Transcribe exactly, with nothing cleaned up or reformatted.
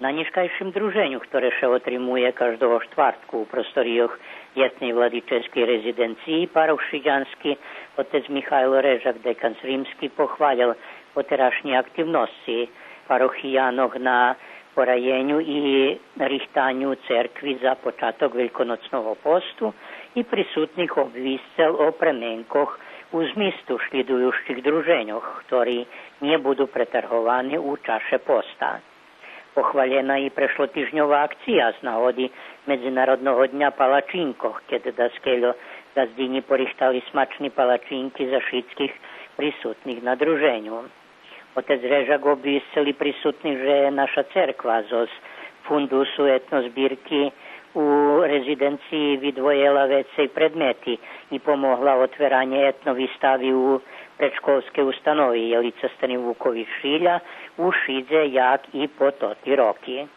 На нєшкайшим друженю, хторе ше отримує каждого штвартку у просторийох єтней владиченскей резиденциї, парох Шидянски, отец Михайло Режак, деканс римски, похвалєл потерашнї активносци парохиянох на пораєню и рихтаню церкви за початок Вельконоцного посту и присутних обвисцел о пременкох у змисту шлїдуюцих друженьох, хтори нє буду претарговани у чаше поста. Похвалєна и прешлотижньова акция з нагоди Медзинародного дня палачинкох, кед даскельо ґаздинї порихтали смачни палачинки за шицких присутних на друженю. Отец Режак обвисцел и присутних же наша церква зоз фундусу етнозбирки у резиденциї видвоєла вецей предмети и помогла отверанє етновистави у предшколскей установи Єлица Старим Вукови Шиля у Шидзе, як и по тоти роки.